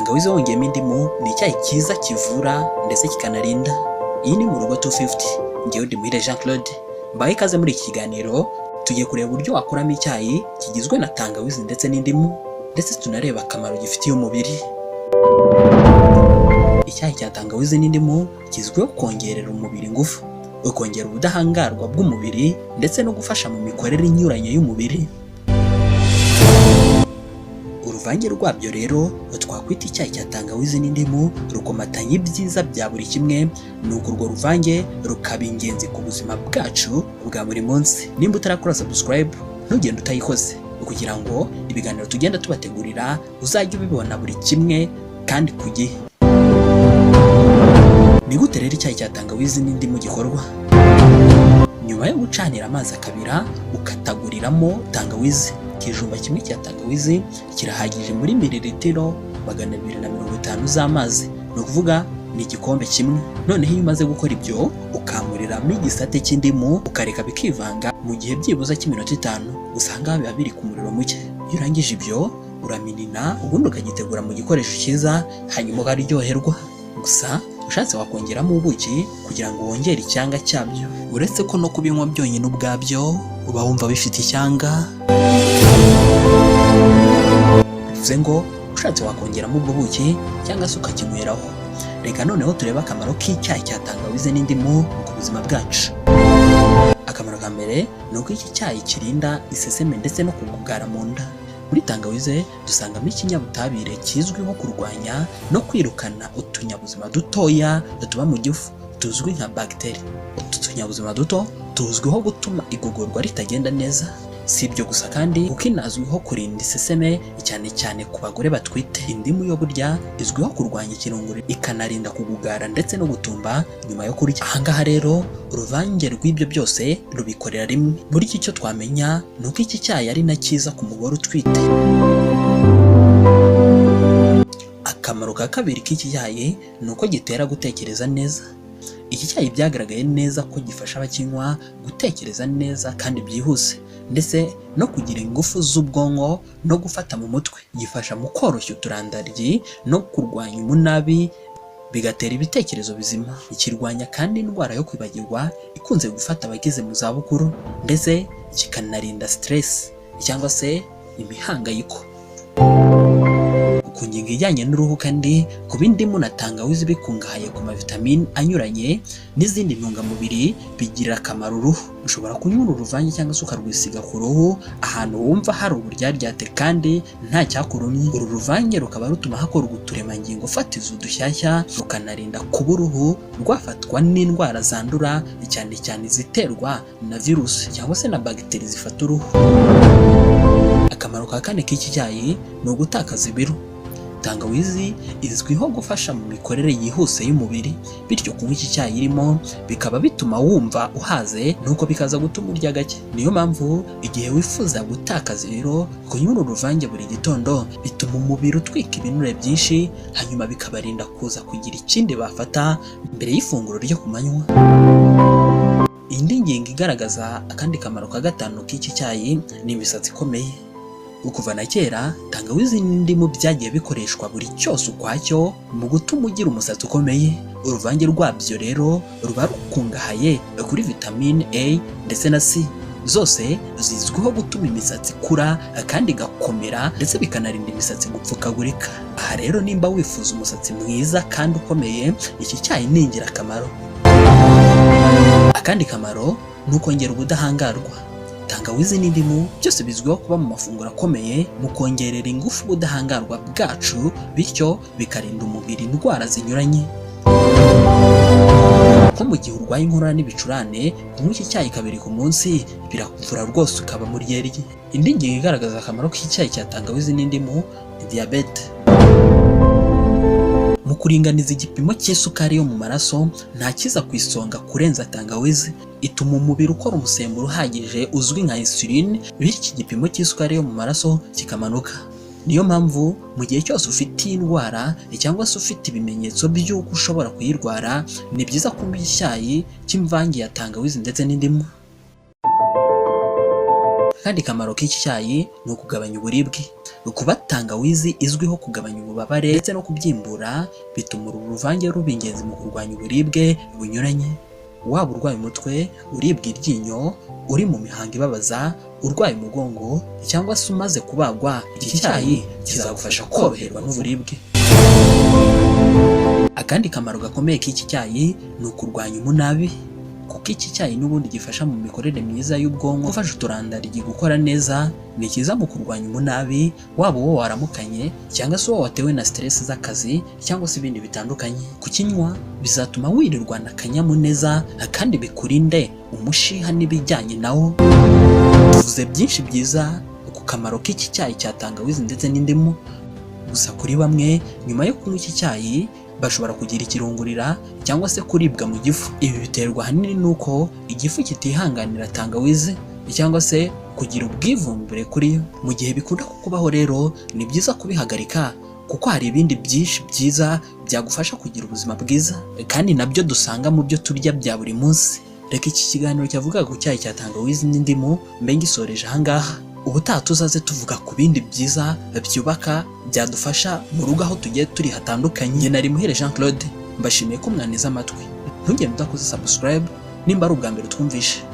Tangawizi wongeyemo indimu ni icyayi cyiza kivura ndetse kikanarinda. Iyi ni Mu Rugo 250, ngewe ndi Muhire Jean Claude. Mbaye ikaze muri iki kiganiro, tugiye kureba uburyo wakuramo icyayi kigizwe na tangawizi ndetse n'indimu, ndetse tunareba akamaro gifitiye umubiri. Icyayi cya tangawizi n'indimu kizwiho kongerera umubiri ingufu, ukongera ubudahangarwa bw'umubiri ndetse no gufasha mu mikorere inyuranye y'umubiri. Uruvange rwabyo rero twakwita icyayi cya tangawizi n'indimu rukomatanya ibyiza bya buri kimwe, nuko urwo ruvange rukaba ingenzi ku buzima bwacu bwa buri munsi. Nimba utarakora subscribe, ntugende utayikoze, kugira ngo ibiganiro tugenda tubategurira uzajye ubibona buri kimwe kandi ku gihe. Ni gute rero icyayi cya tangawizi n'indimu gikorwa? Nyuma yo gucanira amazi akabira, ukataguriramo tangawizi. Ikijumba kimwe cya tangawizi kirahagije muri mililitiro 250 z'amazi, ni ukuvuga ni igikombe kimwe. Noneho iyo umaze gukora ibyo, ukamuriramo igisate cy'indimu, ukareka bikivanga mu gihe byibuze cy'iminota 5, usanga biba biri ku muriro muke. Iyo urangije ibyo, uraminina, ubundi ukagitegura mu gikoresho cyiza, hanyuma ukaryoherwa. Gusa ushatse wakongeramo ubuki kugira ngo wongere icyanga cyabyo, uretse ko no kubinywa byonyine ubwabyo uba wumva bifite icyanga. Bivuze ngo ushatse wakongeramo ubwo buki cyangwa se ukakinyweraho. Reka noneho turebe akamaro k'icyayi cya tangawizi n'indimu ku buzima bwacu. Akamaro ka mbere ni uko iki cyayi kirinda iseseme ndetse no kugugara mu nda. Muri tangawize dusangamo ikinyabutabire kizwiho kurwanya no kwirukana utunyabuzima dutoya tuba mu gifu tuzwi nka bagiteri. Utu tunyabuzima duto tuzwiho gutuma igogorwa ritagenda neza. Si ibyo gusa kandi, kuko inazwiho kurinda iseseme cyane cyane ku bagore batwite. Indimu yo burya izwiho kurwanya ikirunguriro, ikanarinda kugugara ndetse no gutumba nyuma yo kurya. Ahangaha rero uruvange rw'ibyo byose rubikorera rimwe. Burya icyo twamenya ni uko iki cyayi ari na cyiza ku mugore utwite. Akamaro ka kabiri k'iki cyayi ni uko gitera gutekereza neza. Iki cyayi byagaragaye neza ko gifasha abakinywa gutekereza neza kandi byihuse, ndetse no kugira ingufu z'ubwonko no gufata mu mutwe. Gifasha mu koroshya uturandaryi no kurwanya umunabi, bigatera ibitekerezo bizima. Ikirwanya kandi indwara yo kwibagirwa ikunze gufata abageze mu zabukuru, ndetse kikanarinda stress cyangwa se imihangayiko. Ku ngingo ijyanye n'uruhu kandi, kuba indimu na tangawizi bikungahaye ku mavitamine anyuranye n'izindi ntungamubiri bigirira akamaro uruhu. Ushobora kunywa uru ruvange cyangwa se ukarwisiga ku ruhu ahantu wumva hari uburyaryate kandi nta cyakurumye. Uru ruvange rukaba rutuma hakorwa uturemangingo fatizo dushyashya, rukanarinda kuba uruhu rwafatwa n'indwara zandura, cyane cyane iziterwa na virusi cyangwa se na bagiteri zifata uruhu. Akamaro ka kane k'iki cyayi ni ugutakaza ibiro. Tangawizi izwiho gufasha mu mikorere yihuse y'umubiri, bityo kunywa iki cyayi irimo bikaba bituma wumva uhaze, nuko bikaza gutuma urya gake. Niyo mpamvu igihe wifuza gutakaza ibiro, kunywa uru ruvange buri gitondo bituma umubiri utwika ibinure byinshi, hanyuma bikabarinda kuza kugira ikindi bafata mbere y'ifunguro ryo ku manywa. Indi ngingo igaragaza akandi kamaro ka gatanu k'iki cyayi ni imisatsi ikomeye. Kuva na kera, tangawizi n'indimu byagiye bikoreshwa buri cyose ukwacyo mu gutuma ugira umusatsi ukomeye. Uruvange rwabyo rero ruba rukungahaye kuri vitamine A ndetse na C, zose zizwiho gutuma imisatsi ikura kandi igakomera, ndetse bikanarinda imisatsi gupfukagurika. Aha rero nimba wifuza umusatsi mwiza kandi ukomeye, iki cyayi ni ingirakamaro. Akandi kamaro ni ukongera ubudahangarwa. Tangawizi n'indimu byose bizwiho kuba mu mafunguro akomeye mu kongerera ingufu ubudahangarwa bwacu, bityo bikarinda umubiri indwara zinyuranye. Nko mu gihe urwaye inkorora n'ibicurane, kunywa iki cyayi kabiri ku munsi birakuvura rwose ukaba muryerye. Indi ngingo igaragaza akamaro k'icyayi cya tangawizi n'indimu ni diyabete. Mu kuringaniza igipimo cy'isukari yo mu maraso, nta kiza ku isonga kurenza tangawizi. Ituma umubiri ukora umusemburo uhagije uzwi nka insuline, bityo igipimo cy'isukari yo mu maraso kikamanuka. Niyo mpamvu mu gihe cyose ufite iyi ndwara cyangwa se ufite ibimenyetso by'uko ushobora kuyirwara, ni byiza kunywa icyayi cy'imvange ya tangawizi ndetse n'indimu. Akandi kamaro k'iki cyayi ni ukugabanya uburibwe. Kuba tangawizi izwiho kugabanya ububabare ndetse no kubyimbura, bituma uru ruvange ruba ingenzi mu kurwanya uburibwe bunyuranye. Waba urwaye umutwe, uribwa iryinyo, uri mu mihango ibabaza, urwaye umugongo cyangwa se umaze kubagwa, iki cyayi kizagufasha koroherwa n'uburibwe. Akandi kamaro gakomeye k'iki cyayi ni ukurwanya umunabi, kuko iki cyayi n'ubundi gifasha mu mikorere myiza y'ubwonko, gufasha uturandaryi gukora neza. Ni cyiza mu kurwanya umunabi, waba uwo waramukanye cyangwa se uwo watewe na stress z'akazi cyangwa se ibindi bitandukanye. Kukinywa bizatuma wirirwana akanyamuneza kandi bikurinde umushiha n'ibijyanye nawo. Tuvuze byinshi byiza ku kamaro k'iki cyayi cya tangawizi ndetse n'indimu. Gusa kuri bamwe, nyuma yo kunywa iki cyayi bashobora kugira ikirungurira cyangwa se kuribwa mu gifu. Ibi biterwa ahanini n'uko igifu kitihanganira tangawizi cyangwa se kugira ubwivumbure kuri yo. Mu gihe bikunda kukubaho rero, ni byiza kubihagarika, kuko hari ibindi byinshi byiza byagufasha kugira ubuzima bwiza kandi nabyo dusanga mu byo turya bya buri munsi. Reka iki kiganiro cyavugaga ku cyayi cya tangawizi n'indimu mbe ngisoreje ahangaha. Ubutaha tuzaze tuvuga ku bindi byiza byubaka, byadufasha mu rugo aho tugiye turi hatandukanye. Njye nari Muhire Jean Claude, mbashimiye ko mwaneze amatwi. Ntugende udakoze subscribe nimba ari ubwa mbere twumvishe.